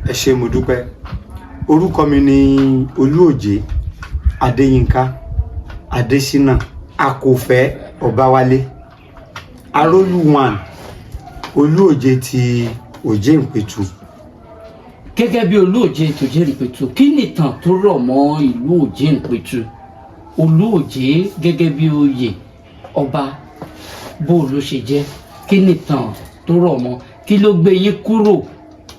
Ẹ ṣé, mo dúpẹ́. Orúkọ mi ni Olúòjé Adéyínká Adésínà Akọfẹ́ Ọbáwálé, Arólú one, Olúòjé ti Òjé Ìpẹ̀tù. Gẹ́gẹ́ bí Olóòjé tòjé Ìpẹ̀tù, kí ni ìtàn tó rọ̀ mọ́ ìlú Òjé Ìpẹ̀tù, Olóòjé gẹ́gẹ́ bí oyè ọba, bó ló ṣe jẹ́? Kí ni ìtàn tó rọ̀ mọ́? Kí ló gbé yín kúrò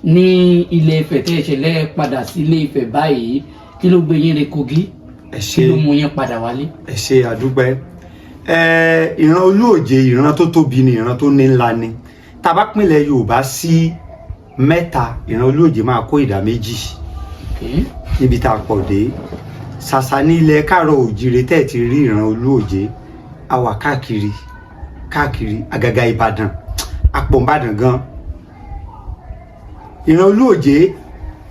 ní Ilé Ifẹ̀ tẹ́ ẹ ṣẹlẹ̀ padà sí Ilé Ifẹ̀ báyìí? Kí ló gbé yín re Kogi? Ẹ Kí ṣé. ló mú yín padà wálé? Ẹ ṣé, àdúpẹ́. Ẹ ìran Olúòjé, ìran tó tóbi ni, ìran tó ní ńlá ni. Tá a bá pínlẹ̀ Yorùbá sí mẹ́ta, ìran Olúòjé máa kó ìdá 2 níbi tá a pọ̀ dé. Ṣàṣà ní ilẹ̀ káàrọ̀ òjìrè tẹ́ ẹ̀ ti rí ìran Olúòjé. A wà káàkiri káàkiri, àgàgà Ìbàdàn, àpò Ìbàdàn gan. Ìran Olúòjé,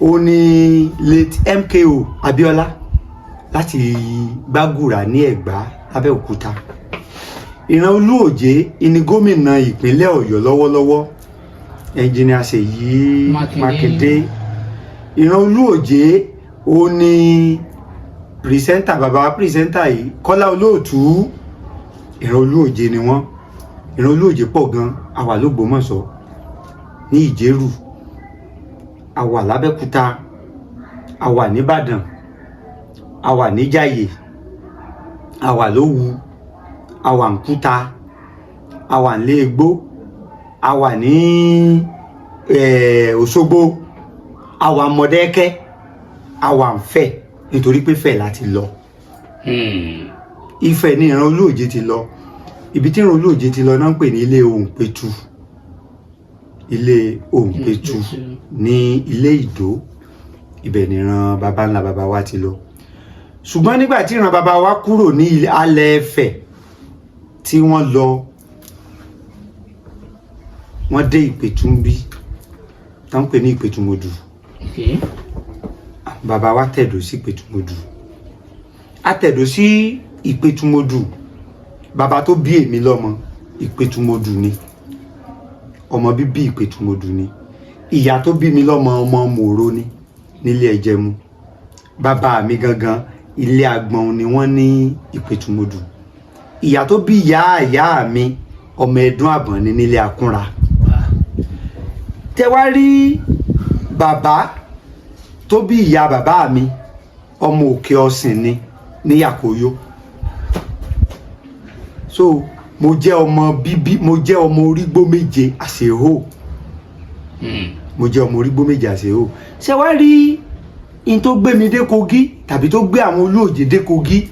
ó ní late MKO Abíọ́lá láti Gbàgùrà ní Ẹ̀gbá lábẹ́òkúta. Ìran Olúòjé ìní gómìnà ìpínlẹ̀ Ọ̀yọ́ lọ́wọ́lọ́wọ́, Ẹnjìnìà Ṣèyí Mákindé. Mákindé. Ìran Olúòjé, ó ní presenter, bàbá presenter yìí, Kọ́lá Olóòtú, ìran Olúòjé ni wọ́n. Ìran Olúòjé pọ̀ gan. A wà lÓgbómọ̀ṣọ́, ní Ìjẹ̀rù, a wà lábẹ́òkúta, a wà nìbàdàn, a wà níjàyè, a wà lówú, a wà nkúta, a wà níléegbó, a wà ní Òṣogbo, a wà Mọ̀dẹ́kẹ́, a wà nFẹ̀, nítorí pé Fẹ̀ láti lọ. Ifẹ̀ ní ìran Olóòjé ti lọ. Ibi tí ìran Olóòjé ti lọ náà ń pè ní ilé Òǹpẹ̀tù, ilé Òǹpẹ̀tù ní ilé Ìdó. Ibẹ̀ ní ìran baba ńlá baba wa ti lọ. Ṣùgbọ́n nígbà tí ìran baba wa kúrò ní alẹ́ Ifẹ̀ tí wọ́n lọ, wọ́n dé Ìpẹ̀tù ń bí tá ń pè ní Ìpẹ̀tùmọdù. Baba wa tẹ̀dó sí Ìpẹ̀tùmọdù, a tẹ̀dó sí Ìpẹ̀tùmọdù. Baba tó bí èmi lọ́mọ, Ìpẹ̀tùmọdù ni, ọmọ bíbí Ìpẹ̀tùmọdù ni. Ìyá tó bí mi lọ́mọ, ọmọ Mòro ni nílé Ẹ̀jẹ̀mu. Bàbá mi gangan, ilé Agbọ̀n ni wọ́n ní Ìpẹ̀tùmọdù. Ìyá tó bí ìyá ìyá mi, ọmọ Ẹ̀dún Àbọ̀n ni nílé Akúnra. Tẹ wá rí bàbá tó bí ìyá bàbá mi, ọmọ Òkè Ọ̀sìn ni ní Yàkóyó. So mo jẹ́ ọmọ bíbí, mo jẹ́ ọmọ orígbó méje àṣehò. Mo jẹ́ ọmọ orígbó méje àṣehò. Ṣé wá rí in tó gbé mi dé Kogi, tàbí tó gbé àwọn Olóòjé dé Kogi,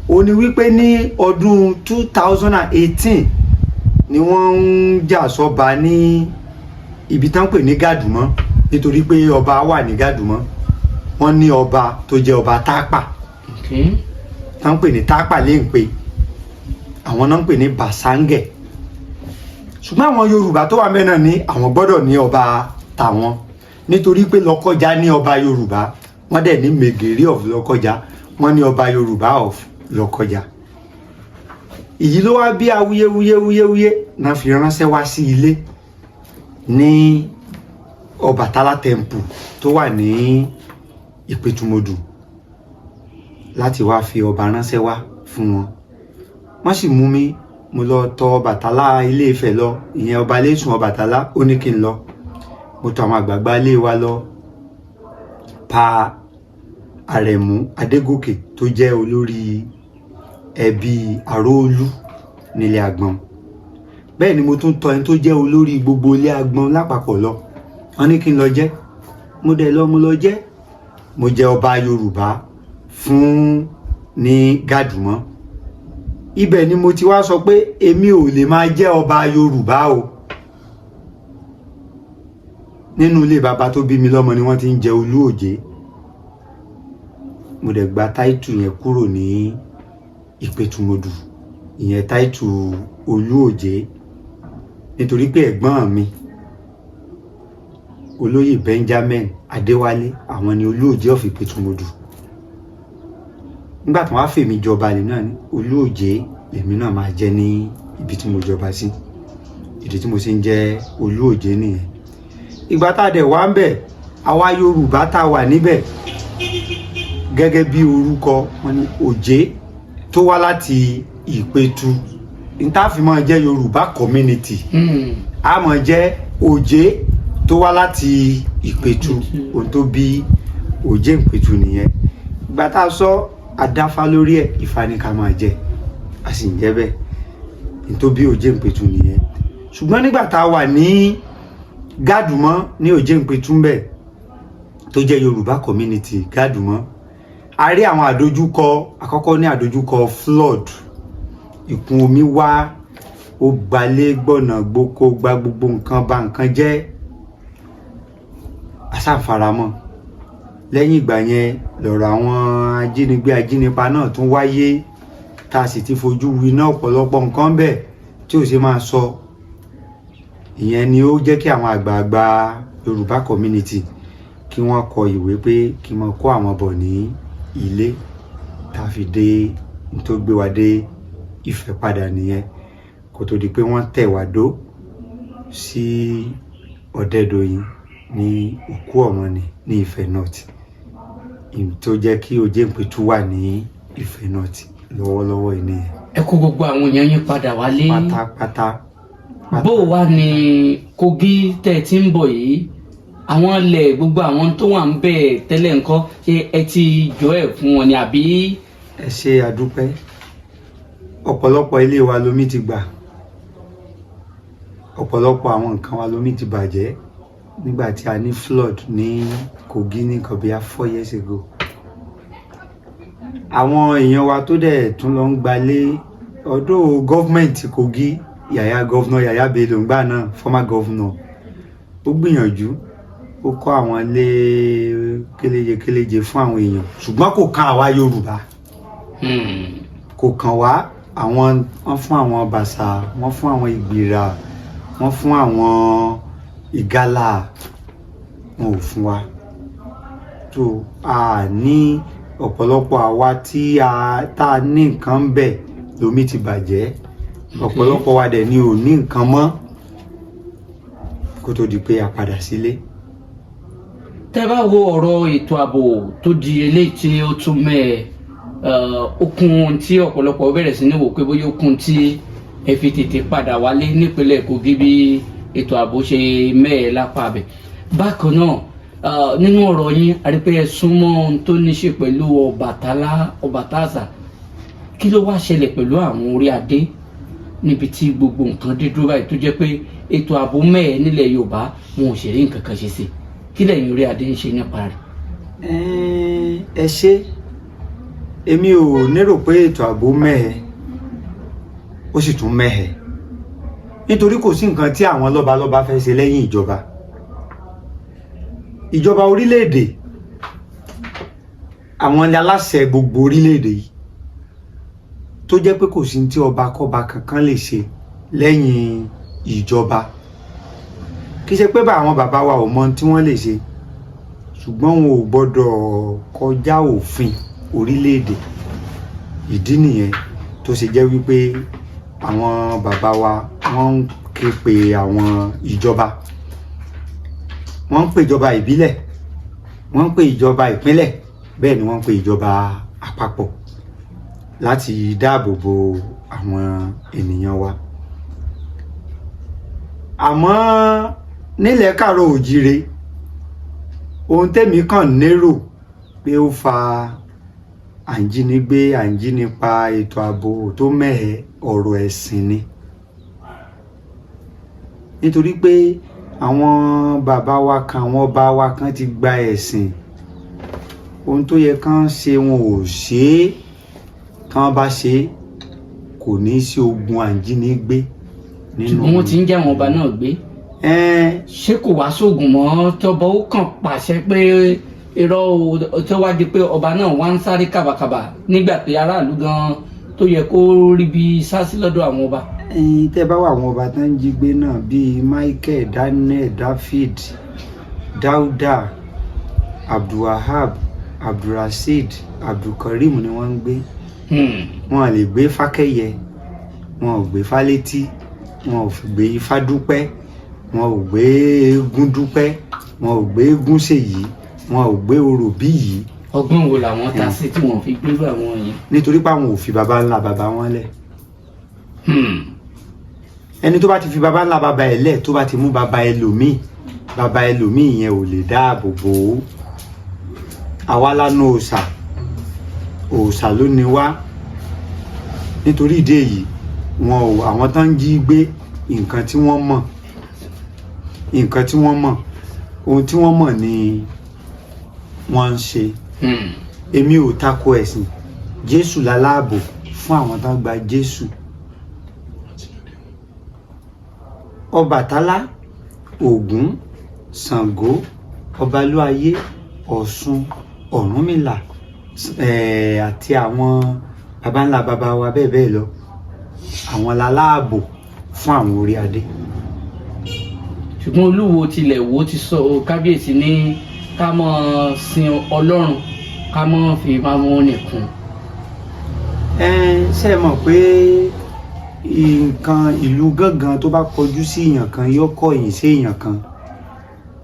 ó ní wípé ní ọdún 2018 ni wọ́n ń jà sọ́ba ní ibi tán pè ní Gàdùmọ́, nítorí pé ọba wà ní Gàdùmọ́. Wọ́n ní ọba tó jẹ́ ọba Tápà, tán pè ní Tápà léǹpe, àwọn náà ń pè ní Bàsángẹ̀. Ṣùgbọ́n àwọn Yorùbá tó wà mẹ́nà ní àwọn gbọ́dọ̀ ní ọba tàwọn, nítorí pé Lọ́kọ́já ní ọba Yorùbá. Wọ́n dẹ̀ ní Mègèrè of Lọ́kọ́já, wọ́n ní ọba Yorùbá of Lọ́kọ́já. Èyí ló wá bí awuyewuye wuyewuye náà fi ránṣẹ́ wá sí ilé ní Ọbàtálá Temple tó wà ní Ìpẹ̀tùmọdù láti wá fi ọba ránṣẹ́ wá fún wọn. Wọ́n sì mú mi, mo lọ tọ̀ Ọbàtálá Ilé Ifẹ̀ lọ, ìyẹn ọba Lẹ́sùn Ọbàtálá. Ó ní kí n lọ. Mo tọ̀ àwọn àgbààgbà ilé wa lọ, pa Àrẹ̀mú Adégòkè tó jẹ́ olórí ẹbí Àròólú nílé Àgbọ̀n. Bẹ́ẹ̀ ni mo tún tọ̀ ẹni tó jẹ́ olórí gbogbo ilé Àgbọ̀n lápapọ̀ lọ. Wọ́n ní kí n lọ jẹ́. Mo dẹ̀ lọ, mo lọ jẹ́. Mo jẹ́ ọba Yorùbá fún ní Gàdùmọ́. Ibẹ̀ ni mo ti wá sọ pé èmi ò lè máa jẹ́ ọba Yorùbá o. Nínú ilé bàbá tó bí mi lọ́mọ ni wọ́n ti ń jẹ Olúòjé. Mo dẹ̀ gba title yẹn kúrò ní Ìpẹ̀tùmọdù, ìyẹn title Olúòjé, nítorí pé ẹ̀gbọ́n mi, Olóyè Benjamin Adéwálé, àwọn ni Olúòjé of Ìpẹ̀tùmọdù. Nígbà tí wọ́n á fèmí jọba, lèmi náà ní Olúòjé lèmi náà máa jẹ́ ní ibi tí mo jọba sí. Ìdí tí mo ṣe ń jẹ́ Olúòjé nìyẹn. Ìgbà tá a dẹ̀ wá ń bẹ̀ Àwa Yorùbá tá a wà níbẹ̀, gẹ́gẹ́ bí orúkọ wọn ní Òjé tó wá láti Ìpẹ̀tù, níta fi máa jẹ́ Yorùbá community, a máa jẹ́ Òjé tó wá láti Ìpẹ̀tù. Ohun tó bí Òjé Ìpẹ̀tù nìyẹn. Ìgbà tá a sọ àdáfá lórí ẹ̀, Ifá ní ká máa jẹ, a sì ń jẹ́ bẹ́ẹ̀. Ohun tó bí Òjé Ìpẹ̀tù nìyẹn. Ṣùgbọ́n nígbà tá a wà ní Gádùmọ́ ní Òjé Ìpẹ̀tù ńbẹ̀, tó jẹ́ Yorùbá community Gádùmọ́, a rí àwọn àdójúkọ. Àkọ́kọ́ ní àdójúkọ flood, ìkún omi wá, ó gbalé gbọ̀nà gboko, gba gbogbo nǹkan, bà nǹkan jẹ́, aṣàfaramọ́. Lẹ́yìn ìgbà yẹn lọ̀rọ̀ àwọn ajínigbé ajínipa náà tún wáyé, tá a sì ti fojú winá ọ̀pọ̀lọpọ̀ nǹkan bẹ́ẹ̀ tí ò ṣe máa sọ. Ìyẹn ni ó jẹ́ kí àwọn àgbààgbà Yorùbá community kí wọ́n kọ ìwé pé kí wọ́n kó àwọn bọ̀ ní ilé, tá a fi dé. Tó gbé wa dé Ifẹ̀ padà nìyẹn, kó tó di pé wọ́n tẹ̀ wá dó sí Ọ̀dẹ́dọ̀yìn ní Òkú Ọ̀mọ́ni ní Ifẹ̀ North, tó jẹ́ kí Òjé Ìpẹ̀tù wà ní Ifẹ̀ North lọ́wọ́lọ́wọ́ yìí nìyẹn. Ẹ kó gbogbo àwọn èèyàn yín padà wálé. Pátápátá. Bó o wá ní Kogi tẹ́ ẹ ti ń bọ̀ yìí, àwọn ilẹ̀, gbogbo àwọn tó wà ń bẹ̀ tẹ́lẹ̀ ńkọ́? Ṣé ẹ ti jọ ẹ̀ fún wọn ni àbí? Ẹ ṣe, àdúpẹ́. Ọ̀pọ̀lọpọ̀ ilé wa lomi ti gbà, ọ̀pọ̀lọpọ̀ àwọn nǹkan wa lomi ti bàjẹ́ nígbà tí a ní flood ní Kogi ní nǹkan bíi 4 years ago. Àwọn èèyàn wa tó dẹ̀ tún lọ ń gbalé ọdún gọ́fìmẹ̀ntì Kogi, Yàyà, governor Yàyà Bello ńgbà náà, former governor, ó gbìyànjú, ó kọ́ àwọn ilé kéléje kéléje fún àwọn èèyàn, ṣùgbọ́n kò kan àwa Yorùbá, kò kàn wá. Àwọn wọ́n fún àwọn Bàṣà, wọ́n fún àwọn Ìgbìrà, wọ́n fún àwọn Ìgalà, wọn ò fún wa. Tó a ní ọ̀pọ̀lọpọ̀ àwa tí a tá a ní nǹkan ń bẹ̀ lómi ti bàjẹ́. Ọ̀pọ̀lọpọ̀ wa dẹ̀ ni ò ní nǹkan mọ́ kó tó di pé a padà sílé. Tẹ́ bá wo ọ̀rọ̀ ètò ààbò tó di eléyìí tí ó tún mẹ́ẹ̀, okun tí ọ̀pọ̀lọpọ̀ bẹ̀rẹ̀ sí ní wò pé bóyá okun tí ẹ fi tètè padà wálé nípínlẹ̀ Kogi bí ètò ààbò ṣe mẹ́ẹ̀ lápá abẹ. Bákan náà, nínú ọ̀rọ̀ yín, a rí pé ẹ súnmọ́ ohun tó ní ṣe pẹ̀lú Ọbàtálá, Ọbàtásà. Kí ló wá ṣẹlẹ̀ pẹ̀lú àwọn orí adé níbi tí gbogbo nǹkan dé dúró báyìí, tó jẹ́ pé ètò ààbò mẹ́ẹ̀ nílẹ̀ Yorùbá, wọn ò ṣe rí nǹkan kan ṣe sí? Kí lẹ̀yin orí adé ń ṣe nípa rẹ̀? Ẹ ṣe. Èmi ò nérò pé ètò ààbò mẹ́hẹ, ó sì tún mẹ́hẹ, nítorí kò sí nǹkan tí àwọn lọ́balọ́ba fẹ́ ṣe lẹ́yìn ìjọba. Ìjọba orílẹ̀-èdè, àwọn ni aláṣẹ gbogbo orílẹ̀-èdè yìí, tó jẹ́ pé kò sí tí ọba kọ́ba kankan lè ṣe lẹ́yìn ìjọba. Kì í ṣe pé bá àwọn bàbá wa ò mọ ohun tí wọ́n lè ṣe, ṣùgbọ́n wọn ò gbọ́dọ̀ kọjá òfin orílẹ̀-èdè. Ìdí nìyẹn tó ṣe jẹ́ wípé àwọn bàbá wa, wọ́n ń ké pe àwọn ìjọba, wọ́n ń pè ìjọba ìbílẹ̀, wọ́n ń pè ìjọba ìpínlẹ̀, bẹ́ẹ̀ ni wọ́n ń pè ìjọba àpapọ̀ láti dáàbò bo àwọn ènìyàn wa. Àmọ́ nílẹ̀ káàárọ̀ òjíire, ohun tẹ́mi kàn lérò pé ó fa àǹjínigbé, àǹjínipa, ètò ààbò tó mẹ́hẹ, ọ̀rọ̀ ẹ̀sìn ni, nítorí pé àwọn bàbá wa kan, àwọn ọba wa kan ti gba ẹ̀sìn. Ohun tó yẹ kán ṣe, wọn ò ṣe é. Kán bá ṣe é, kò ní í sí ogun àǹjínigbé nínú. Ṣùgbọ́n wọ́n ti ń jẹ́ àwọn ọba náà gbé. Ẹn. Ṣé kò wá sóògùn mọ́ tọ́bọ̀ ó kàn pàṣẹ pé irọ́ o, tó wá di pé ọba náà wá ń sáré kàbàkàbà nígbà tí aráàlú gan tó yẹ kó rí bí sásí lọ́dọ̀ àwọn ọba? Ẹ̀yin tẹ́ bá wà, àwọn ọba tó ń jí gbé náà bíi Michael, Daniel, David, Dauda, Abdulwahab, Abdulrasheed, Abdulkareem ni wọ́n ń gbé. Wọn lè gbé Fákẹ́yẹ, wọn ò gbé Fálétí, wọn ò fi gbé Ifádúpẹ́, wọn ò gbé Eégún Dúpẹ́. Wọn ò gbé eégún ṣèyí, wọn ò gbé orò bí yìí. Ọgbọ́n wo làwọn ta sí tí wọ́n fi gbérú àwọn yẹn? Nítorí pé àwọn ò fi baba ńlá baba wọn lẹ̀. Ẹni tó bá ti fi baba ńlá baba ẹ̀ lẹ̀, tó bá ti mú baba ẹlòmíì, baba ẹlòmíì yẹn ò lè dáàbò bò ó. Àwa lánàá, òòṣà, òòṣà ló ní wá. Nítorí ìdí èyí, wọn ò, àwọn tán ń jí gbé, nǹkan tí wọ́n mọ̀, nǹkan tí wọ́n mọ̀, ohun tí wọ́n mọ̀ ni wọ́n ń ṣe. Èmi ò tako ẹ̀sìn. Jésù láláàbò fún àwọn tán gba Jésù. Ọbàtálá, Ògún, Ṣàngó, Ọbalúayé, Ọ̀ṣun, Ọ̀rúnmìlà àti àwọn baba ńlá baba wa bẹ́ẹ̀ bẹ́ẹ̀ lọ, àwọn láláàbò fún àwọn orí adé. Ṣùgbọ́n olúwo tilẹ̀ wo ti sọ o, kábíyèsí ní ká mọ́ sin Ọlọ́run, ká mọ́ fi máa nìkun. Ẹ ṣe é mọ̀ pé nǹkan ìlú gángan tó bá kọjú sí èèyàn kan, yóò kọ̀yìn sí èèyàn kan.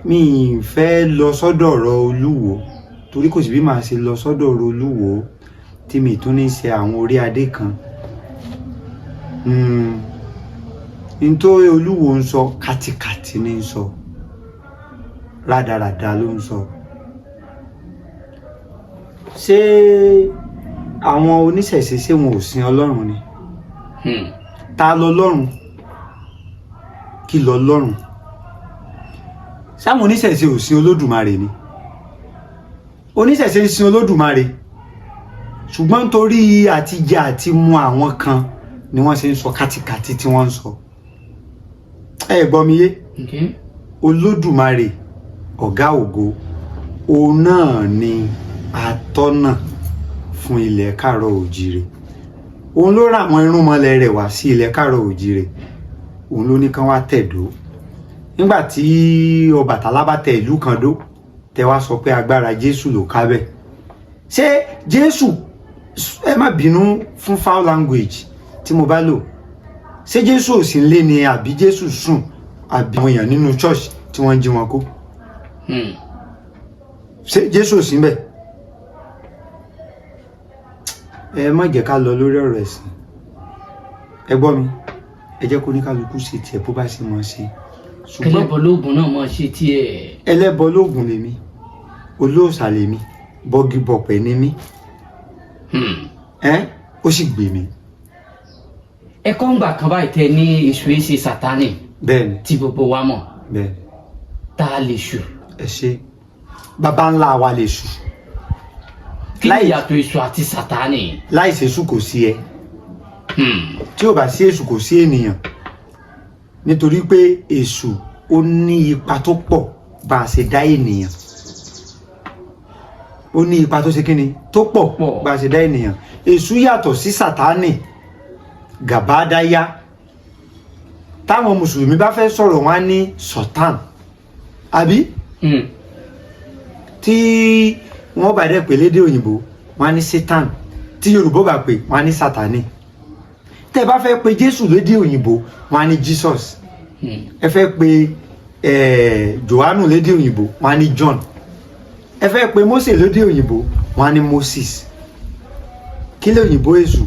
Mi ì fẹ́ lọ sọ́dọ̀ ọ̀rọ̀ olúwo, torí kò sí bí màá ṣe lọ sọ́dọ̀ ọ̀rọ̀ olúwo tí mi tún ní ṣe àwọn orí adé kan. N tó olúwo ń sọ, kàtìkàtì ní ń sọ, rádaràda ló ń sọ. Ṣé àwọn oníṣẹ̀ṣe, ṣé wọn ò sin Ọlọ́run ni? Ta lọlọ́run? Kí lọlọ́run? Sáwọn oníṣẹ̀ṣe ò sin Olódùmarè ni? Oníṣẹ̀ṣe ń sin Olódùmarè, ṣùgbọ́n nítorí àtijẹ àti mu àwọn kan ni wọ́n ṣe ń sọ kátikàti tí wọ́n ń sọ. Ẹ gbọ́ mi yé? Okay. Olódùmarè, ọ̀gá ògo, òun náà ni atọ́nà fún ilẹ̀ káàárọ̀ òjìrè. Òun ló rà àwọn irúnmọlẹ̀ rẹ̀ wá sí ilẹ̀ káàárọ̀ òjìrè. Òun ló ní kán wá tẹ̀dó. Nígbà tí Ọbàtálá bá tẹ ìlú kan dó, tẹ wá sọ pé agbára Jésù ló ká bẹ́ẹ̀, ṣé Jésù, ẹ má bínú fún foul language tí mo bá lò, ṣé Jésù ò sí nílé ni, àbí Jésù sùn, àbí àwọn èèyàn nínú church tí wọ́n ń jí wọn kó? Ṣé Jésù ò sí ńbẹ̀? Ẹ má jẹ́ ká lọ lórí ọ̀rọ̀ ẹ̀sìn. Ẹ gbọ́ mi, ẹ jẹ́ kó ní kálukú ṣe tiẹ̀ bó bá ṣe mọ̀ ṣe, ṣùgbọ́n Kẹlẹ́bọ lóògùn náà mọ̀ ṣe tiẹ̀. Ẹlẹ́bọ lóògùn lèmi, olóòṣà lèmi, bọ́gìbọ̀pẹ̀ ni mí. Ẹ ó sì gbè mí. Ẹ̀kọ́ ń gbà kan báyìí tẹ ní èṣù èṣe Sátánì Bẹ́ẹ̀ ni. tí gbogbo wa mọ̀. Bẹ́ẹ̀ ni. Tá a lè ṣù? Ẹ ṣe, baba ńlá wa lè ṣù. Kí ni ìyàtọ̀ èṣù àti Sátánì? Láì ṣèṣù kò sí ẹ. Tí ò bá sí èṣù, kò sí ènìyàn, nítorí pé èṣù ó ní ipa tó pọ̀ bá a ṣe dá ènìyàn. Ó ní ipa tó ṣe kíni tó pọ̀ Pọ̀. bá a ṣe dá ènìyàn. Èṣù yàtọ̀ sí Sátánì gàbádáyá. Táwọn mùsùlùmí bá fẹ́ sọ̀rọ̀, wọn á ní sultan, àbí? Tí wọ́n bá dẹ̀ pé lédè òyìnbó, wọ́n á ní Satan. Tí Yorùbá bá pè, wọ́n á ní Sátánì. Tẹ́ ẹ bá fẹ́ pe Jésù lédè òyìnbó, wọ́n á ní Jesus. Ẹ fẹ́ pe Jòhánù lédè òyìnbó, wọ́n á ní John. Ẹ fẹ́ pe Mósè lédè òyìnbó, wọ́n á ní Moses. Kí lè òyìnbó èṣù?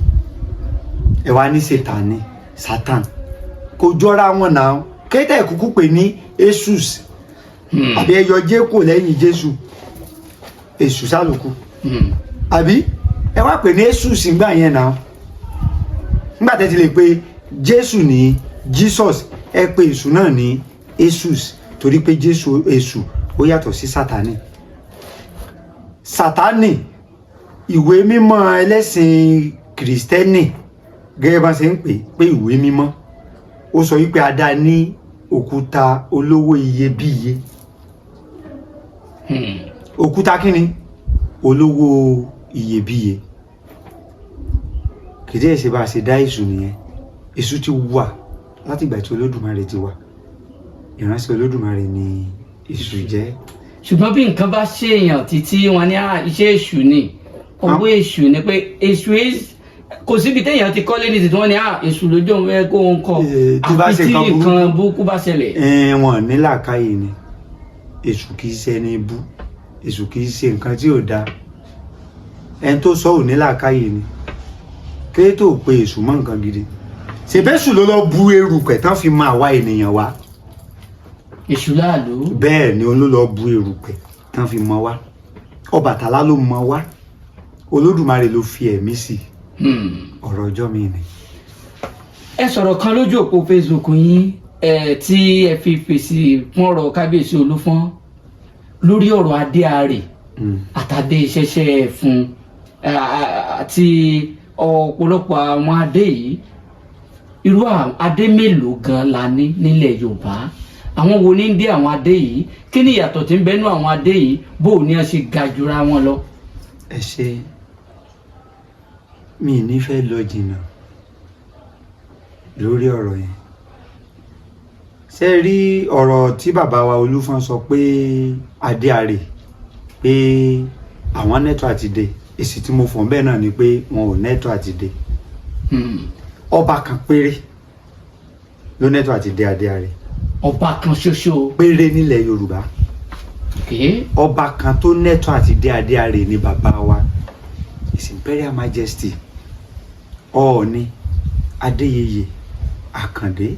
Ẹ wá ní Sátánì, Satan. Kò jọra wọn náà. Kétà ìkúkú pè ní Jesus, àbí ẹ yọ jẹ́ kò lẹ́yìn Jésù, èṣù sálùkù, àbí ẹ wá pè ní Èṣù sígbà yẹn náà. Nígbà tẹ́ ti lè pe Jésù ní Jesus, ẹ pe èṣù náà ní Èṣùs, torí pé Jésù, èṣù ó yàtọ̀ sí Sátánì. Sátánì, ìwé mímọ́ ẹlẹ́sìn kìrìsìtẹ́nì, gẹ́gẹ́ bá ṣe ń pè pé ìwé mímọ́, ó sọ wípé a dá ní òkúta olówó iyebíye. Òkúta kíni? Olówó iyebíye. Kìdí ẹ̀ ṣe bá a ṣe dá èṣù nìyẹn. Èṣù ti wà láti ìgbà tí Olódùmarè ti wà. Ìránṣẹ́ Olódùmarè ni èṣù jẹ́. Ṣùgbọ́n bí nǹkan bá ṣèèyàn títí, wọn ní, "Ah, iṣẹ́ èṣù ni, ọwọ́ èṣù ni," pé èṣù kò síbi téèyàn ti kọ́lé ní títí, wọn ní, "Ah, èṣù lójú òun fẹ́ kó òun kọ́." Tó bá Àfi ṣe tí nǹkan burúkú. nǹkan burúkú bá ṣẹlẹ̀. Wọn ní làákàyè ni. Èṣù kì í ṣe ẹni ibú, èṣù kì í ṣe nǹkan tí ò dáa. Ẹni tó sọ ò ní làákàyè ni. Kí tó pe èṣù mọ́ nǹkan gidi? Ṣèbẹ́sù ló lọ bu erùpẹ̀ tán fi máa wá ènìyàn wá. Èṣù láàlú. Bẹ́ẹ̀ ni, òun ló lọ bu erùpẹ̀ tán fi mọ wá. Ọbàtálá ló mọ wá, Olódùmarè ló fi ẹ̀mí sí i. Ọ̀rọ̀ ọjọ́ mi ni. Ẹ sọ̀rọ̀ kan lójú òpó Facebook yín ẹ tí ẹ fi fèsì fún ọ̀rọ̀ kábíyèsí Olúfọ́n lórí ọ̀rọ̀ adé àrè àtàdé ìṣẹ̀ṣẹ̀ fún àti ọ̀pọ̀lọpọ̀ àwọn adé yìí. Irú àwọn adé mélòó gan la ní nílẹ̀ Yorùbá? Àwọn wo ní ń dé àwọn adé yìí? Kí ni ìyàtọ̀ tí ń bẹ nú àwọn adé yìí? Bó o ní ẹ ṣe ga jura wọn lọ? Ẹ ṣe, mi ì ní fẹ́ lọ jìnnà lórí ọ̀rọ̀ yẹn. Ṣe rí ọ̀rọ̀ tí bàbá wa Olúfọ́n sọ pé adé àrè, pé àwọn nẹ́tọ̀ àti dé, èsì tí mo fọ̀ bẹ́ẹ̀ náà ni pé wọn ò nẹ́tọ̀ àti dé. Ọba kan péré ló nẹ́tọ̀ àti dé adé àrè. Ọba kan ṣoṣo? Péré nílẹ̀ Yorùbá. Ọba kan tó nẹ́tọ̀ àti dé adé àrè ni bàbá wa, His Imperial Majesty, Ọọ̀ni Adéyẹyè Àkàndé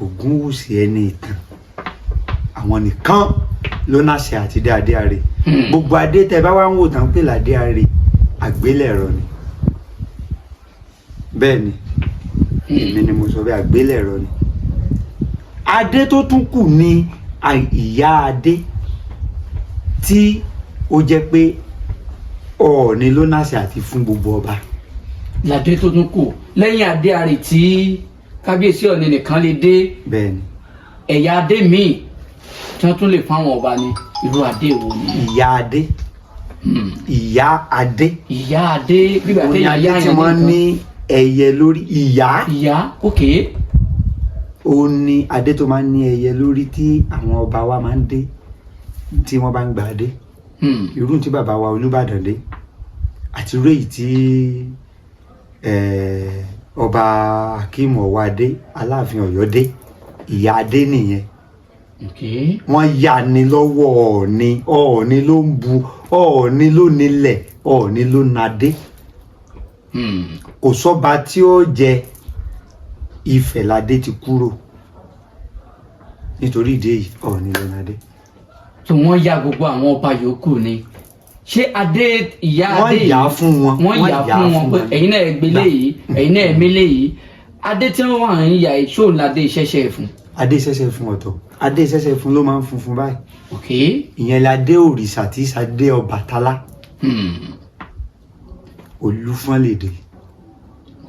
Ògúnwùsì ẹni ìtàn. Àwọn nìkan ló náṣẹ àti dé adé àrè. Gbogbo adé tẹ bá wá ń wò tán pé ládé àrè, àgbélẹ̀rọ ni. Bẹ́ẹ̀ ni, èmi ni mo sọ bẹ́ẹ̀, àgbélẹ̀rọ ni. Adé tó tún kù ni ìyá adé, tí ó jẹ́ pé Ọọ̀ni ló náṣẹ àti fún gbogbo ọba. Ládé tó tún kù lẹ́yìn adé àrè tí kábíyèsí Ọọ̀ni nìkan lè dé? Bẹ́ẹ̀ ni. Ẹ̀yà adé míì tí wọ́n tún lè fáwọn ọba ni, irú adé wo ni? Ìyá adé. Ìyá adé. Ìyá adé, gbígbà Òun ni téèyàn adé yá tí yẹn wọ́n nìkan. ní ẹyẹ lórí, ìyá. Ìyá, ok. Òun ni adé tó máa ń ní ẹyẹ lórí tí àwọn ọba wa máa ń dé tí wọ́n bá ń gba adé. Irú tí bàbá wa Olúbàdàn dé àti irú èyí tí ọba Akeem Ọwọ́adé, Aláàfin Ọ̀yọ́ dé, ìyá adé nìyẹn. Wọ́n yá ni lọ́wọ́ Ọọ̀ni. Ọọ̀ni ló ń bu, Ọọ̀ni ló nílẹ̀, Ọọ̀ni ló nadé. Kò sọ́ba tí ó jẹ Ifẹ̀ ládé ti kúrò. Nítorí ìdí èyí, Ọọ̀ni ló nadé. Tí wọ́n ya gbogbo àwọn ọba yòókù ni, ṣé adé ìyá Wọ́n adé yìí? yà á fún wọn. Wọ́n yà á fún wọn pé ẹ̀yin náà gbé léyìí, ẹ̀yin náà mí léyìí. Adé tí wọ́n wà ń yà yìí, ṣó ládé ìṣẹ̀ṣẹ̀ fún? Adé ṣẹ̀ṣẹ̀ fún ọ̀tọ̀. Adé ṣẹ̀ṣẹ̀ fún ló máa ń funfun báyìí. Ìyẹn ládé òrìṣà tí sadé Ọbàtálá. Olúfọ́n lè dé,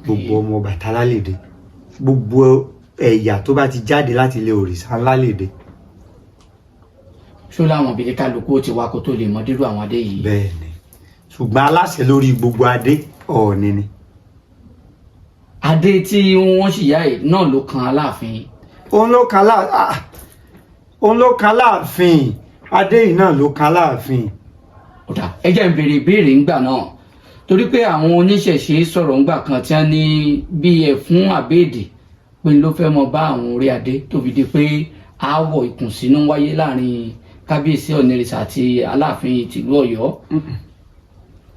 gbogbo ọmọ Ọbàtálá lè dé, gbogbo ẹ̀yà tó bá ti jáde láti ilé òrìṣà ńlá lè dé. Ṣó láwọn ibi kálukú ó ti wá kó tó lè mọ dírú àwọn adé yìí? Bẹ́ẹ̀ ni, ṣùgbọ́n aláṣẹ lórí gbogbo adé, Ọọ̀ni ni. Adé tí wọ́n sì yá yìí náà ló kan Aláàfin? Òun ló kan Láàfin. Adé yìí náà ló kan Láàfin. Ó dà, ẹ jẹ́ n béèrè ìbéèrè ńgbà náà, torí pé àwọn oníṣẹ̀ṣe sọ̀rọ̀ ńgbà kan tí wọ́n ní bí ẹ̀fún àbẹ́ẹ̀dì pé ló fẹ́ mọ bá àwọn orí adé, tó fi di pé aáwọ̀ ìkùnsínú wáyé láàrin kábíyèsí Ọ̀nìrìsà àti Aláàfin tìlú Ọ̀yọ́.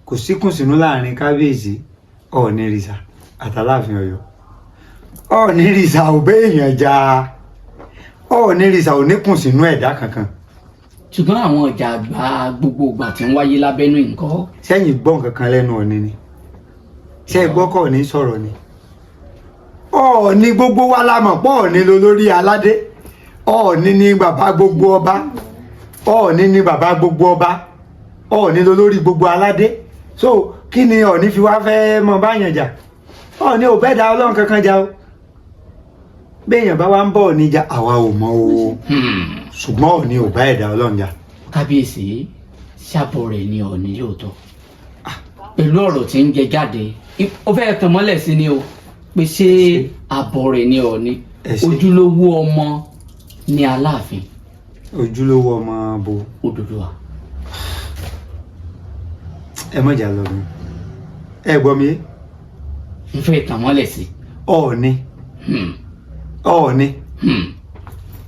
Kò síkùnsínú láàrin kábíyèsí Ọ̀ọ̀nìrìṣà àtàláàfin Ọ̀yọ́. Ọ̀ọ̀nìrìṣà ò bẹ́ èèyàn jà. Ọ̀ọ̀nìrìṣà ò níkùnsínú ẹ̀dá kankan. Ṣùgbọ́n àwọn ìjà àgbà gbogbo ìgbà tí ń wáyé lábẹ́nú nǹkan? Sẹ́yìn gbọ́ nǹkan kan lẹ́nu Ọ̀ọ̀ni ni? Ṣé gbọ́ kọ́ ní sọ̀rọ̀ ni Ọ̀ọ̀ni? Gbogbo wa la mọ̀ pé Ọ̀ọ̀ni lolórí aládé. Ọ̀ọ̀ni ni bàbá gbogbo ọba. Ọ̀ọ̀ni ni bàbá gbogbo ọba. Ọ̀ọ̀ni lolórí gbogbo aládé. So kí ni Ọ̀ọ̀ni fi wá fẹ́ mọ báyàn jà? Ọ̀ọ̀ni ò bẹ́ẹ̀ da Ọlọ́run kankan jà o. Béèyàn bá wá ń bọ̀ Ọ̀ọ̀ni jà, àwa ò mọ̀ o. Ṣùgbọ́n Ọ̀ọ̀ni ò bá ẹ̀dá Ọlọ́run jà. Kábíyèsí, ṣàbọ̀ rẹ̀ ni Ọ̀ọ̀ni lóòótọ́ pẹ̀lú ọ̀rọ̀ tí ń jẹ jáde? Ó fẹ́ tàn mọ́lẹ̀ sí ni o pé ṣé àbọ̀ rẹ̀ ni Ọ̀ọ̀ni? Ẹ ṣé. Ojúlówó ọmọ ni Aláàfin? Ojúlówó ọmọ bo? Odùduwà. Ẹ mọ̀jà lọ mi, ẹ gbọ́ mi. Ń fẹ́ tàn mọ́lẹ̀ sí. Ọ̀ọ̀ni, Ọ̀ọ̀ni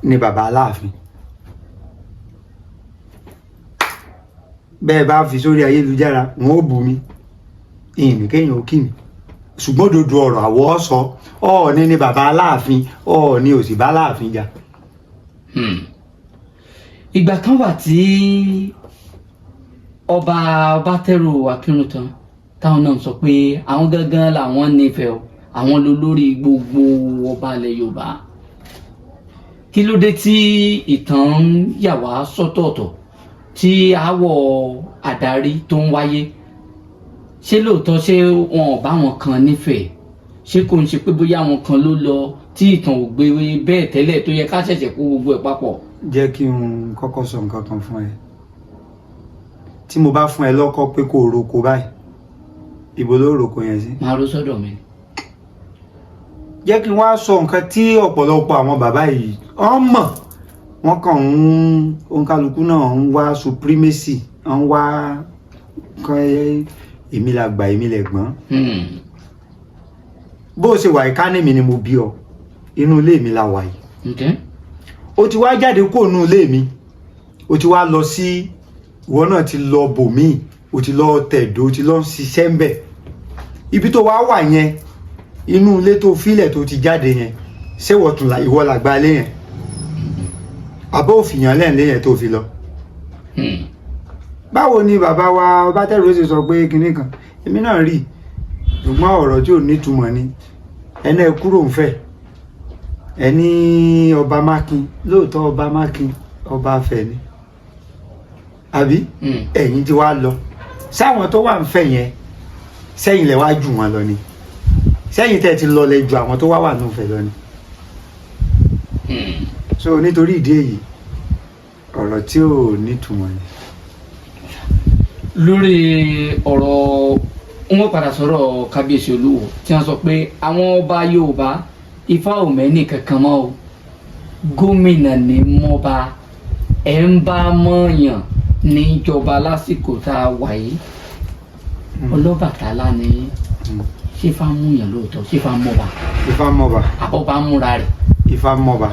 ni bàbá Aláàfin. Bẹ́ẹ̀ bá fi sórí ayélujára, wọn ò bù mí, ìyìn kéèyàn ó kì mí, ṣùgbọ́n òdodo ọ̀rọ̀ àwọ̀ sọ. Ọ̀ọ́ni ni bàbá Aláàfin, Ọ̀ọ́ni ò sì bá Aláàfin jà. Ìgbà kan wà tí ọba Ọbátẹrù Akínrúntàn táwọn náà sọ pé àwọn gangan làwọn nífẹ̀ẹ́ o, àwọn lólórí gbogbo ọba ilẹ̀ Yorùbá. Kí ló dé tí ìtàn ń yà wá sọ́tọ̀ọ̀tọ̀ tí aáwọ̀ àdarí tó ń wáyé? Ṣé lóòótọ́, ṣé wọn ò bá wọn kan nífẹ̀ẹ́? Ṣé kò ń ṣe pé bóyá àwọn kan ló lọ tí ìtàn ò gbé bẹ́ẹ̀ tẹ́lẹ̀ tó yẹ ká ṣẹ̀ṣẹ̀ kó gbogbo ẹ̀ papọ̀? Jẹ́ kí n kọ́kọ́ sọ nǹkan kan fún ẹ. Tí mo bá fún ẹ lọ́kọ́ pé kó o roko báyìí, ibo ló roko yẹn sí? Máa ro sọ́dọ̀ mi. Jẹ́ kí n wá sọ nǹkan tí ọ̀pọ̀lọpọ̀ àwọn bàbá yìí wọ́n mọ̀. Wọ́n kàn ń, òǹkàlùkù náà ń wá supremacy, ń wá kan, èmi la gbà, èmi lẹ̀ gbọ́n. Bó o ṣe wà yìí, ká ní mi ni mo bí ọ, inú ilé mi la wà yìí. O ti wá jáde kó inú ilé mi, o ti wá lọ sí, ìwọ náà ti lọ bòmíì, o ti lọ tẹ̀dó, o ti lọ ṣiṣẹ́ ń bẹ̀. Ibi tó wá wà yẹn, inú ilé tó filẹ̀ tó ti jáde yẹn, ṣé ìwọ tún ìwọ làgbà ilé yẹn, àbó òfìyàn lẹ́ǹlé yẹn tó fi lọ? Báwo ni bàbá wa Ọbátẹrù ṣe sọ pé kinní kan? Èmi náà rí, ṣùgbọ́n ọ̀rọ̀ tí ò nítumọ̀ ni. Ẹni ẹ kúrò ń fẹ́ ẹni ọba Mákin, lóòótọ́ ọba Mákin, ọba Afẹ́ ni, àbí? Ẹ̀yin tí wàá lọ sáwọn tó wà ń fẹ́ yẹn sẹ́yìn lẹ wá jù wọn lọ ni? Sẹ́yìn tẹ́ ti lọ lẹ ju àwọn tó wá wà ní Ifẹ̀ lọ ni? So nítorí ìdí èyí, ọ̀rọ̀ tí ò nítumọ̀ ni. Lórí ọ̀rọ̀ wọn, padà sọ̀rọ̀ kábíyèsí Olúwo tí wọ́n sọ pé àwọn ọba Yorùbá, Ifá ò mẹ́nì kankan mọ́ o, gómìnà ní mọ́ba, ẹ̀ ń bá mọ̀ọ́yàn níjọba lásìkò tá a wà yìí. Ọlọ́bàtálá ni. Ṣé Ifá múyàn lóòótọ́? Ṣé Ifá mọ́ba? Ifá mọ́ba. Àbọ̀bá múra rẹ̀? Ifá mọ́ba.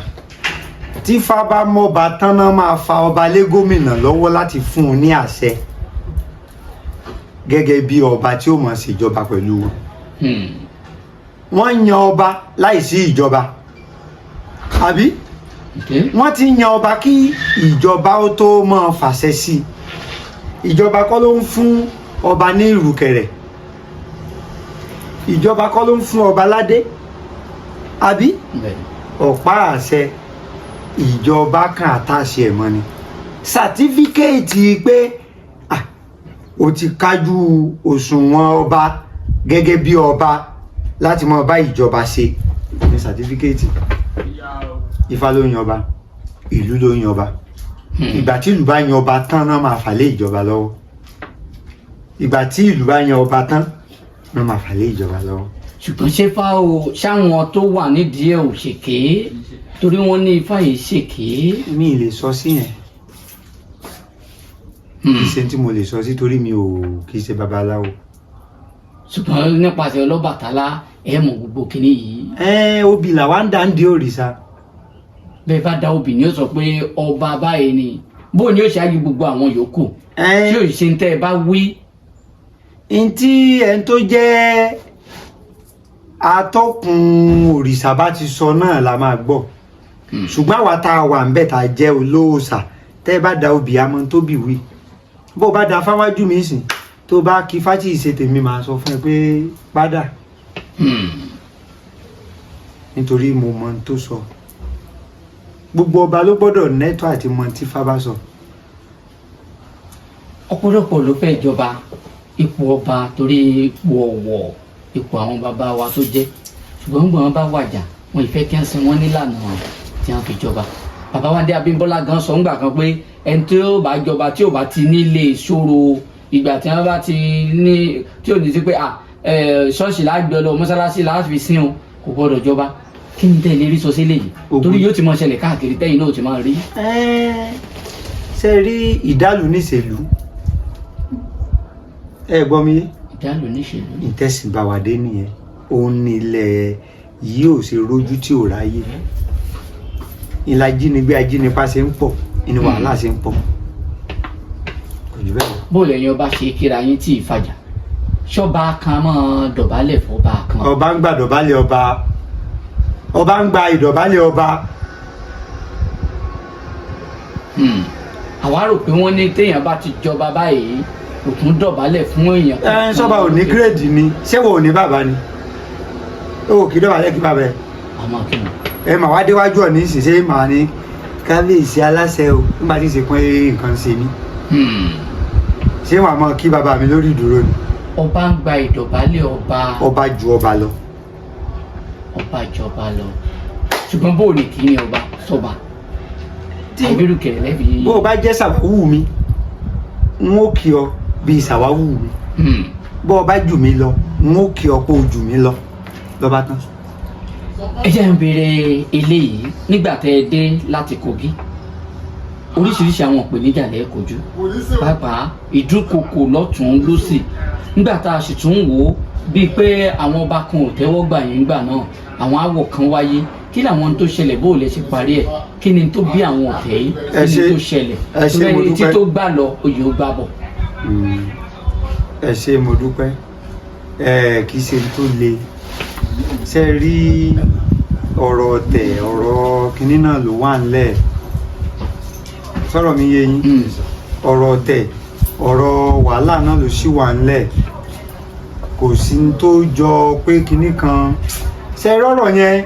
Tí Ifá bá mọ́ba tán náà, máa fa ọba lé gómìnà lọ́wọ́ láti fún un ní àṣẹ gẹ́gẹ́ bí ọba tí ó mọ̀ ṣèjọba pẹ̀lú wọn. Wọ́n yan ọba láìsí ìjọba, àbí? Wọ́n ti yan ọba kí ìjọba ó tó máa fàṣẹ sí i. Ìjọba kọ́ ló ń fún ọba ní ìrùkẹ̀rẹ̀, ìjọba kọ́ ló ń fún ọba ládé, àbí? Bẹ́ẹ̀ni. Ọ̀pá àṣẹ, ìjọba kan àtàṣe ẹ̀ mọ́ ni certificate pé ah, o ti kájú òṣùwọ̀n ọba gẹ́gẹ́ bí ọba láti máa bá ìjọba ṣe ní certificate. Ifá ló yan ọba, ìlú ló yan ọba. Ìgbà tí ìlú bá yan ọba tán náà máa fà lé ìjọba lọ́wọ́. Ìgbà tí ìlú bá yan ọba tán náà máa fà lé ìjọba lọ́wọ́. Ṣùgbọ́n ṣé Ifá o, ṣáwọn tó wà nídìí ẹ̀ ò ṣèké? Torí wọ́n ní Ifá yìí ṣèké. Mi ì lè sọ sí yẹn. Kì í ṣe tí mo lè sọ sí, torí mi ò kì í ṣe babaláwo. Ṣùgbọ́n nípasẹ̀ Ọlọ́bàtálá, ẹ̀ mọ̀ gbogbo kinní yìí. Ẹ obì làwa ń dá ń di òrìṣà. Bẹ́ẹ̀ bá da obì ni ó sọ pé ọba báyìí ni, bó ni ó ṣáájú gbogbo àwọn yòókù ẹ tí ò ṣe ń tẹ́ ẹ bá wí. N tí ẹni tó jẹ́ atọ́kùn òrìṣà bá ti sọ náà la máa gbọ́. Ṣùgbọ́n àwa tá a wà ń bẹ̀, tá a jẹ́ olóòṣà, tẹ́ ẹ bá da obì, àmọ́ tó bì wí. Bó o bá da fáwájú mi sìn, tó bá kí fátì ṣe tèmi, máa sọ fún ẹ pé padà, nítorí mo mọ ohun tó sọ. Gbogbo ọba ló gbọ́dọ̀ nẹ́tọ́ àti mọ tí Ifá bá sọ. Ọ̀pọ̀lọpọ̀ ló fẹ́ jọba, ipò ọba, torí ipò ọ̀wọ̀, ipò àwọn bàbá wa tó jẹ́. Ṣùgbọ́n gbọ́n bá wàjà, wọn ìfẹ́ kí wọ́n sin wọ́n nílànà tí wọ́n fi jọba. Bàbá wa dé Abímbọ́lá gan sọ ńgbà kan pé ẹni tí ó bá jọba, tí ò bá ti nílé ìṣòro, ìgbà tí wọ́n bá ti ní tí ò ní sí pé à ṣọ́ọ̀ṣì lágbẹ́ lọ, mọ́sálásí láti sin o, kò gbọ́dọ̀ jọba. Kí ni tẹ́lẹ̀ rí sọ sílẹ̀ yìí? Ogun. Torí yóò ti máa ṣẹlẹ̀ káàkiri, tẹ́yìn náà ò ti máa rí. Ẹ́ẹ́, ṣe rí ìdálù níṣèlú, ẹ gbọ́ mi yé? Ìdálò níṣèlú. Ìtẹ̀sìn bá wa dé nìyẹn. Òun ní ilẹ̀ yìí ò ṣe rójú tí ò ráyè, ìlà ajínigbé, ajínipa ṣe ń pọ̀, ìní wàhálà ṣe ń pọ̀, kò jù bẹ́ẹ̀ lọ. Bó lẹ́yìn ọba ṣe kíra yín tí ìfàjà, ṣọba kan máa dọ̀bálẹ̀ fọba kan? Ọba ń gba ìdọ̀bálẹ̀ ọba, ọba ń gba ìdọ̀bálẹ̀ ọba. Àwa rò pé wọ́n ní téèyàn bá ti jọba báyìí, kò tún dọ̀bálẹ̀ fún èèyàn. Ẹ ń sọba ò ní gírèdì ni? Ṣé wo ò ní bàbá ni? Ó kì í dọ̀bálẹ̀ kí bàbá ẹ? Àmọ́ kí ni? Ẹ mà wá déwájú ọ̀ ní ìsìn, ṣé màá ní kábíyèsí aláṣẹ o nígbà tí ìsìnkú nǹkan ṣe mí? Ṣé wàá mọ kí bàbá mi lórí ìdúró ni? Ọba ń gba ìdọ̀bálẹ̀ ọba? Ọba ju ọba lọ. Ọba jọba lọ, ṣùgbọ́n bó o ní kí ni ọba sọba àbírú kẹrẹ lẹ́bi? Bó o bá jẹ́ sàwáwù mi, n ó kí ọ bíi sàwáwù mi. Bó o bá jù mí lọ, n ó kí ọ pé o jù mí lọ, lọ́ba tán. Ẹ jẹ́ ń béèrè eléyìí. Nígbà tẹ́ ẹ dé láti Kogi, oríṣiríṣi àwọn ìpèníjà lẹ́ kojú, pàápàá ìdúnkokò lọ́tún lọ́sì. Nígbà tá a sì tún wò ó bíi pé àwọn ọba kan ò tẹ́wọ́ gbà yín gbà náà, àwọn aáwọ̀ kan wáyé. Kí làwọn tó ṣẹlẹ̀? Bó o lè ṣe parí ẹ̀? Kí ni tó bí àwọn ọ̀tẹ̀ yìí? Ẹ Kí ni ṣé. tó ṣẹlẹ̀? Ẹ ṣé, mo Torí ẹni tí dúpẹ́. tó gbà lọ, oyè ó gbà bọ̀. Ẹ ṣé, mo dúpẹ́. Ẹ kì í ṣe tó le ṣe rí ọ̀rọ̀ ọ̀tẹ̀, ọ̀rọ̀ kinní náà ló wà ńlẹ̀. Sọ̀rọ̀ mi yé yín? Ọ̀rọ̀ ọ̀tẹ̀, ọ̀rọ̀ wàhálà náà ló ṣì wà ńlẹ̀. Kò sí ní tó jọ pé kinní kan ṣe rọ́rọ̀ yẹn.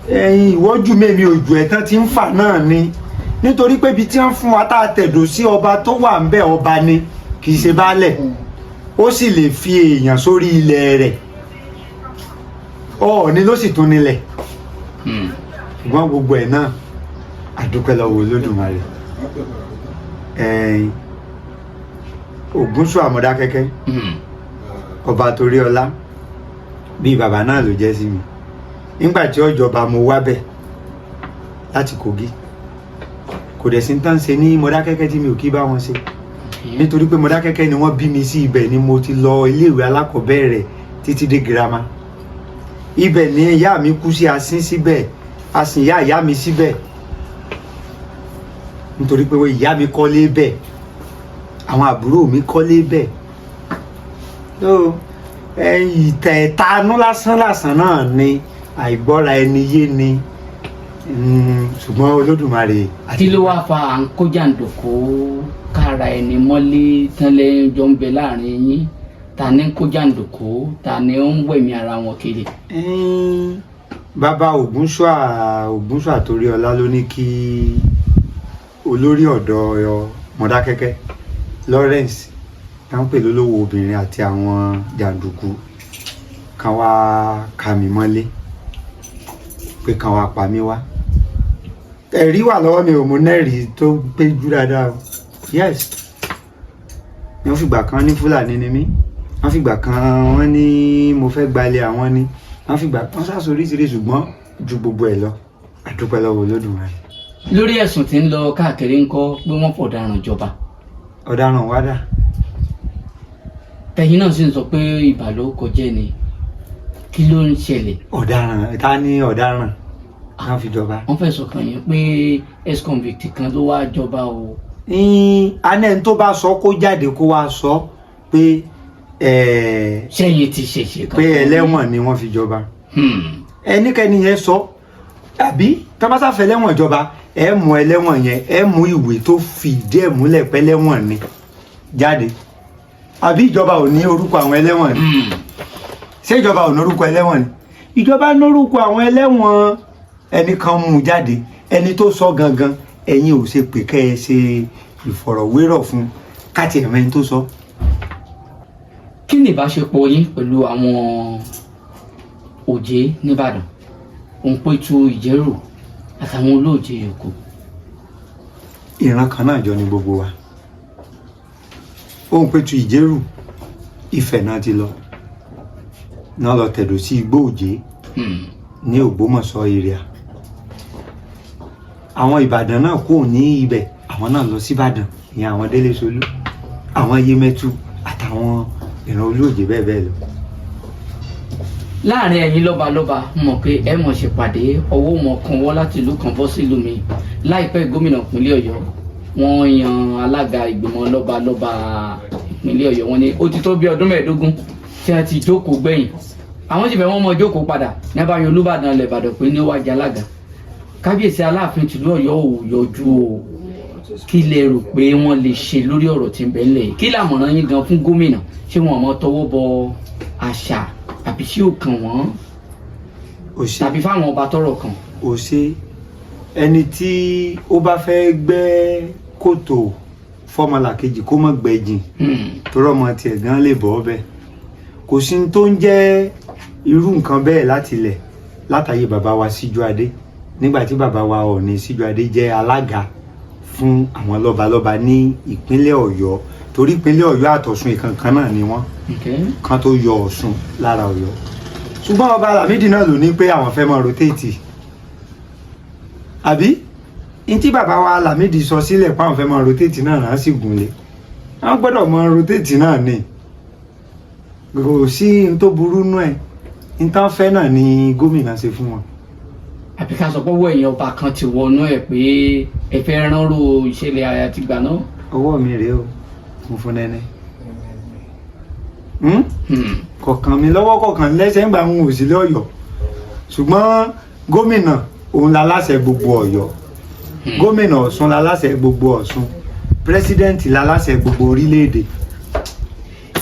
Ẹ̀yin ìwọ́jú mẹ́mi òjò ẹ̀ tán ti ń fà náà ni, nítorí pé ibi tí wọ́n fún wa tá a tẹ̀dó sí, ọba tó wà ń bẹ̀, ọba ni, kì í ṣe baálẹ̀. Ó sì lè fi èèyàn sórí ilẹ̀ rẹ̀. Ọ̀ọ́ni ló sì tún nílẹ̀. Ṣùgbọ́n gbogbo ẹ̀ náà, àdúpẹ́ lọ́wọ́ Olódùmarè. Ẹ̀ẹ́n Ògúnṣù Àmọ̀dákẹ́kẹ́, ọba Toríọlá, bíi bàbá náà ló jẹ́ sí mi. Nígbà tí ọjọba, mo wá bẹ̀ láti Kogi. Kò dẹ̀ sí tán ṣe ní Mọdákẹ́kẹ́ tí mi ò kí bá wọn ṣe, nítorí pé Mọdákẹ́kẹ́ ni wọ́n bí mi sí. Ibẹ̀ ni mo ti lọ iléèwé alákọ̀ọ́bẹ̀rẹ̀ títí dé girama. Ibẹ̀ ni ìyá mi kú sí, asín síbẹ̀, asìn ìyá ìyá mi síbẹ̀, nítorí pé ìyá mi kọ́lé bẹ̀, àwọn àbúrò mi kọ́lé bẹ̀. So ẹ̀yìn ìtẹ̀ẹ̀tanú lásán lásán náà ni àìgbọ́ra ẹni yé ni. Ṣùgbọ́n Olódùmarè. Kí ló wáá fa à ń kó jàǹdùkú kára ẹni mọ́lé tán lẹ́yìn jọ ń bẹ láàrin yín? Ta ni ń kó jàǹdùkú? Ta ni ó ń wẹ̀mí ara wọn kiri? Bàbá Ògúnṣùà, Ògúnṣùà Toríọlá, ló ní kí olórí ọ̀dọ́ Mọdákẹ́kẹ́, Lawrence, tá ń pè lólówó obìnrin, àti àwọn jàǹdùkú kan wá ka mi mọ́lé, pé kan wá pa mí wá. Ẹ̀rí wà lọ́wọ́ mi ò mú nẹ́ẹ̀rí tó pé jù dáadáa o. Yes, wọ́n fìgbà kan ní Fúlàní ni mí, wọ́n fìgbà kan wọ́n ní mo fẹ́ gbalẹ̀ àwọn ni, wọ́n fìgbà wọ́n sàṣọ oríṣiríṣi. Ṣùgbọ́n ju gbogbo ẹ̀ lọ, àdúpẹ́ lọ́wọ́ Olódùmarè. Lórí ẹ̀sùn tí ń lọ káàkiri ńkọ́, pé wọ́n fọ̀daràn jọba? Ọ̀daràn wá dà? Tẹ̀yin náà sì ń sọ pé ìbà ló kọjá ni. Kí ló ń ṣẹlẹ̀? Ọ̀daràn, ta ni ọ̀daràn wọ́n fi jọba? Wọ́n fẹ̀sùn kàn yín pé ex-convict kan ló wá jọba o. Anẹ́ni tó bá sọ, kó jáde kó wá sọ pé Sẹ́yìn ti ṣèṣe kan? Pé ẹlẹ́wọ̀n ni wọ́n fi jọba. Ẹnikẹ́ni yẹn sọ, àbí tọ́bátàfẹ́ ẹlẹ́wọ̀n jọba, ẹ mú ẹlẹ́wọ̀n yẹn, ẹ mú ìwé tó fìdí ẹ̀ múlẹ̀ pé ẹlẹ́wọ̀n ni jáde. Àbí ìjọba ò ní orúkọ àwọn ẹlẹ́wọ̀n ni? Ṣé ìjọba ò ní orúkọ ẹlẹ́wọ̀n ni? Ìjọba lórúkọ àwọn ẹlẹ́wọ̀n. Ẹnì kan mú un jáde, ẹni tó sọ gangan, ẹ̀yin ò ṣe pé kẹ́ ẹ ṣe ìfọ̀rọ̀wérọ̀ fún káàtì ẹ̀mẹ́ni tó sọ. Kí ni ìbáṣepọ̀ yín pẹ̀lú àwọn Òjé nìbàdàn, Òǹpẹ̀tù Ìjẹ̀rò àtàwọn olóòjé yòókù? Ìran kan náà jọ ni gbogbo wa. Òǹpẹ̀tù Ìjẹ̀rù, Ifẹ̀ náà ti lọ náà lọ tẹ̀dó sí Igbó Òjé ní Ògbómọ̀ṣọ́ area. Àwọn Ìbàdàn náà kò ní ibẹ̀, àwọn náà lọ síbàdàn, ìyẹn àwọn Délé Solú, àwọn Yemẹtu àtàwọn ìran olóòjé bẹ́ẹ̀ bẹ́ẹ̀ lọ. Láàrin ẹ̀yin lọ́balọ́ba, mọ̀ pé ẹ mọ̀ ṣèpàdé, ọwọ́ mọ̀ kan wọ́ láti ìlú kan bọ́ sílùú mi. Láìpẹ́, gómìnà ìpínlẹ̀ Ọ̀yọ́ Wọ́n yan alága ìgbìmọ̀ lọ́balọ́ba ìpínlẹ̀ Ọ̀yọ́. Wọ́n ní ó ti tó bí ọdún 15 tí wọ́n ti jókòó gbẹ̀yìn, àwọn sì fẹ́ wọ́n mọ jókòó padà ní abáyọ Olúbàdàn ilẹ̀ Ìbàdàn pé ní ó wá jẹ alága. Kábíyèsí Aláàfin tìlú Ọ̀yọ́ ò yọjú o. Kí lẹ rò pé wọ́n lè ṣe lórí ọ̀rọ̀ tí ń bẹ ńlẹ̀ yìí? Kí làmọ̀ràn yín gan fún gómìnà? Ṣé wọn mọ tọwọ́ bọ àṣà àbí ṣé ò kàn wọ́n Ò ṣe. tàbí fáwọn ọba tọ́rọ̀ kàn? Ò ṣe. Ẹni tí ó bá fẹ́ gbẹ́ kòtò fọ́mọlàkejì, kó má gbẹ́jìn, torí ọmọ tiẹ̀ gan lè bọ́ ọbẹ̀. Kò sí ní tó ń jẹ́ irú nǹkan bẹ́ẹ̀ láti ilẹ̀ látàyè bàbá wa Síjúadé, nígbà tí bàbá wa Ọọ̀ni Síjúadé jẹ́ alága fún àwọn lọ́balọ́ba ní ìpínlẹ̀ Ọ̀yọ́, torí ìpínlẹ̀ Ọ̀yọ́ àtọ̀ṣun ìkankan náà ni wọ́n kan tó yọ Ọ̀ṣun lára Ọ̀yọ́. Ṣùgbọ́n ọba Lámìdí náà ló ní pé àwọn fẹ́ máa rotate, àbí n tí bàbá wa Lámìdí sọ sílẹ̀ pé àwọn fẹ́ máa rotate náà náà sì gùn lé. Àwọn gbọ́dọ̀ máa rotate náà ni, kò sí n tó burú nú ẹ̀. N tán fẹ́ náà ni gómìnà ṣe fún wọn. Àbí ká sọ pé ọwọ́ èèyàn ọba kan ti wọnú ẹ̀ pé ẹ fẹ́ ránró ìṣẹ̀lẹ̀ àtìgbà náà? Ọwọ́ mi rèé o, funfun nẹ́nẹ́. Kọ̀ọ̀kan mi lọ́wọ́, kọ̀ọ̀kan lẹ́sẹ̀ ń gbà ń wò sí lọ́yọ̀ọ́. Ṣùgbọ́n gómìnà òun la láṣẹ gbogbo Ọ̀yọ́, gómìnà Ọ̀ṣun la láṣẹ gbogbo Ọ̀ṣun, president la láṣẹ gbogbo orílẹ̀-èdè.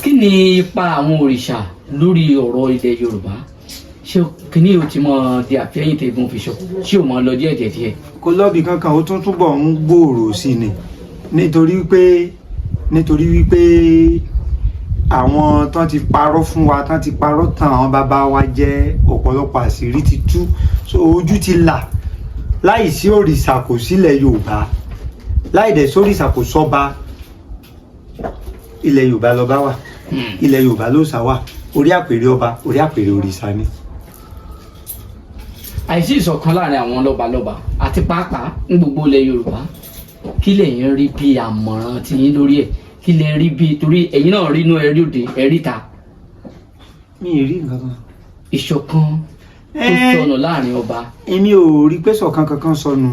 Kí ni ipa àwọn òrìṣà lórí ọ̀rọ̀ ilẹ̀ Yorùbá? Ṣé kíní o ti mọ di àfẹ́yìn tẹ̀gùn fi sọ? Ṣé o mọ lọ díẹ̀ díẹ̀ díẹ̀? Kò lọ́bì kankan, ó tún túbọ̀ ń gbòòrò sí ni, nítorí wípé àwọn tán ti parọ́ fún wa, tán ti parọ́ tàn àwọn bàbá wa jẹ́, ọ̀pọ̀lọpọ̀ àṣírí ti tú, so ojú ti là. Láì sí òrìṣà, kò sílẹ̀ Yorùbá. Láì dẹ̀ sóríṣà, kò sọ́ba. Ilẹ̀ Yorùbá lọ́ba wà, ilẹ̀ Yorùbá ló sà wà. Orí àpèrè ọba, orí àpèrè òrìṣà ni. Àìsí ìṣọ̀kan láàrin àwọn lọ́balọ́ba àti pàápàá ní gbogbo ilẹ̀ Yorùbá, kí lẹ̀yin rí bí àmọ̀ràn tiyín lórí ẹ̀? Kí lẹ rí bí, torí ẹ̀yin náà rí inú ẹ̀rí òde ẹ̀rí ta? Mi ì rí nǹkan kan. Ìṣọ̀kan tó sọnù láàrin ọba. Èmi ò rí pé ṣọ̀kan kankan sọnù.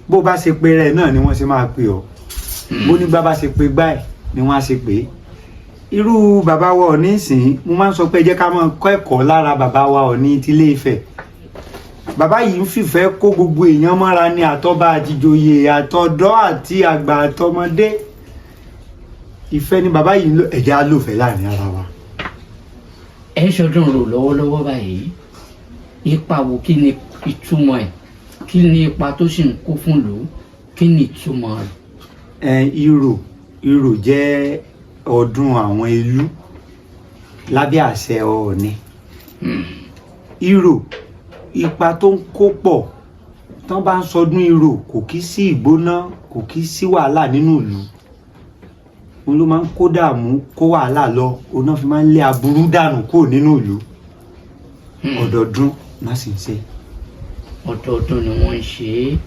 Bó bá ṣe pé rẹ̀ náà ni wọ́n ṣe máa pè ọ́, bó nígbà bá ṣe pé gbá ẹ̀ ni wọ́n á ṣe pé. Irú bàbá wa Ọọ̀ni sìn, mo máa ń sọ pé ẹ jẹ́ ká máa kọ́ ẹ̀kọ́ lára bàbá wa Ọọ̀ni tilé Ifẹ̀. Bàbá yìí ń fìfẹ́ kó gbogbo èèyàn mọ́ra ní, àtọ́ba àtìjòyè, àtọ̀dọ́ àti àgbà, àtọmọdé. Ìfẹ́ ni bàbá yìí ń lò. Ẹ̀jẹ̀ á lòfẹ́ láàrin ara wa. Ẹ ń ṣọdún rò lọ́wọ́lọ́wọ́ báyìí. Ipa wo, kí ni ìtumọ̀ ẹ̀? Kí ni ipa tó sì ń kó fún lò ó? Kí ni ìtumọ̀ rẹ̀? Ẹ Ìrò jẹ́ ọdún àwọn ìlú lábẹ́ àṣẹ Ọọ̀ni. Ìrò, ipa tó ń kó pọ̀. Tán bá ń sọdún Ìrò, kò kí sí ìgbóná, kò kí sí wàhálà nínú ìlú. Òun ló máa ń kó dààmú, kó wàhálà lọ. Òun náà fi máa ń lé aburú dànù kúrò nínú ìlú. Ọdọọdún náà sì ń ṣe. Ọdọọdún ni wọ́n ń ṣe é?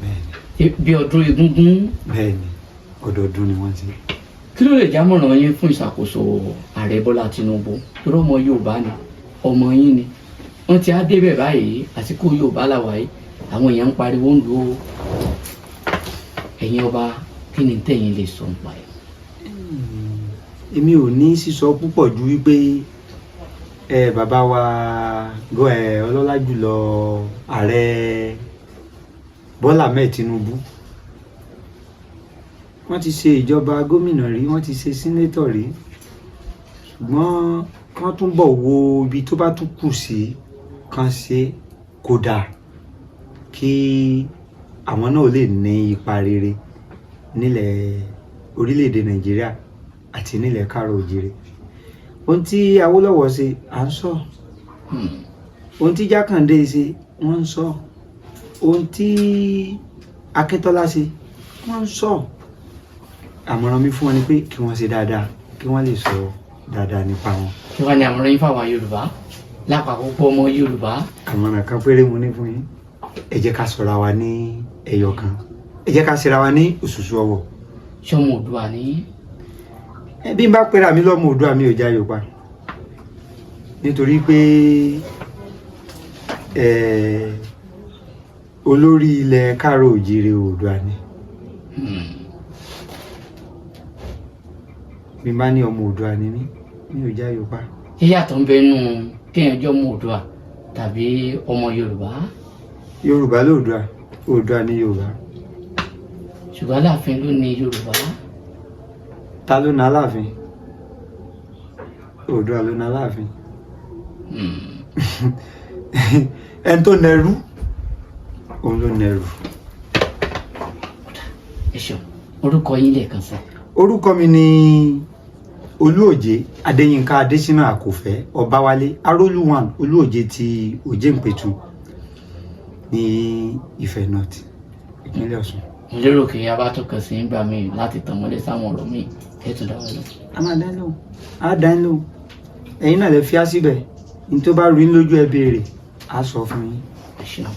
Bẹ́ẹ̀ni. Bí ọdún egúngún? Bẹ́ẹ̀ni, ọdọọdún ni wọ́n ń ṣe. Kí ló lè jámọ̀ràn yín fún ìṣàkóso ààrẹ Bọ́lá Tinubu? Torí ọmọ Yorùbá ni, ọmọ yín ni. Wọ́n ti á débẹ̀ báyìí, àsìkò Yorùbá làwà yìí. Àwọn èèyàn ń pariwo ń lu ẹ̀yin ọba. Kí ni tẹ̀yin lè sọ nípa ẹ̀? Èmi ò ní sísọ púpọ̀ ju wípé ẹ bàbá wa ẹ ọlọ́lá jùlọ ààrẹ Bọ́lá Ahmed Tinubu, wọ́n ti ṣe ìjọba gómìnà rí, wọ́n ti ṣe senator rí, ṣùgbọ́n kán túbọ̀ wo ibi tó bá tún kù sí, kán ṣe kódà kí àwọn náà lè ní ipa rere nílẹ̀ orílẹ̀-èdè Nàìjíríà àti nílẹ̀ káàrọ̀ òjìrè. Ohun tí Awólọ́wọ̀ ṣe, à ń sọ. Ohun tí Jákàndé ṣe, wọ́n ń sọ. Ohun tí Akíntọ́lá ṣe, wọ́n ń sọ. Àmọ̀ràn mi fún wọn ni pé kí wọ́n ṣe dáadáa, kí wọ́n lè sọ dáadáa nípa wọn. Kí wàá ní àmọ̀ràn yín fáwọn Yorùbá lápapọ̀, gbogbo ọmọ Yorùbá? Àmọ̀ràn kan péré mo ní fún yín. Ẹ jẹ́ ká sọra wa ní ẹyọ kan, ẹ jẹ́ ká ṣera wa ní òṣùṣù ọwọ̀. Ṣọmọ Oòduà ní? Ẹ bí n bá pera mi lọ́mọ Oòduà, mi ò já Yorùbá, nítorí pé olórí ilẹ̀ káàrọ̀ òjìrè Oòduà ni. Bí n bá ní ọmọ Oòduà ni mí, mi ò jáyò pa. Yíyàtọ̀ ń bẹnu kéèyàn jẹ́ ọmọ Oòduà tàbí ọmọ Yorùbá? Yorùbá lóòdùà, Oòduà ní Yorùbá. Ṣùgbọ́n Aláàfin ló ní Yorùbá. Ta ló na Aláàfin? Oòduà ló na Aláàfin. Ẹni tó nẹrú, òun ló nẹrù. Ẹ ṣeun. Orúkọ yín lẹ́ẹ̀kan sí? Orúkọ mi ni Olúòjé Adéyínká Adésínà Àkòfẹ́ Ọbáwálé Arólúwàn, Olúòjé ti Òjé-Ìpẹ̀tù ní Ifẹ̀ North, ìpínlẹ̀ Ọ̀ṣun. Mo lérò kí a bá tó kàn sí ìgbà míì láti tàn mọ́lẹ̀ sáwọn ọ̀rọ̀ míì, ẹ̀ tún dá wa lọ. A máa dá lóhùn, á dá lóhùn. Ẹ̀yin náà lè fi á síbẹ̀ ní tó bá rí lójú, ẹ béèrè, á sọ fún yín. Ẹ ṣeun.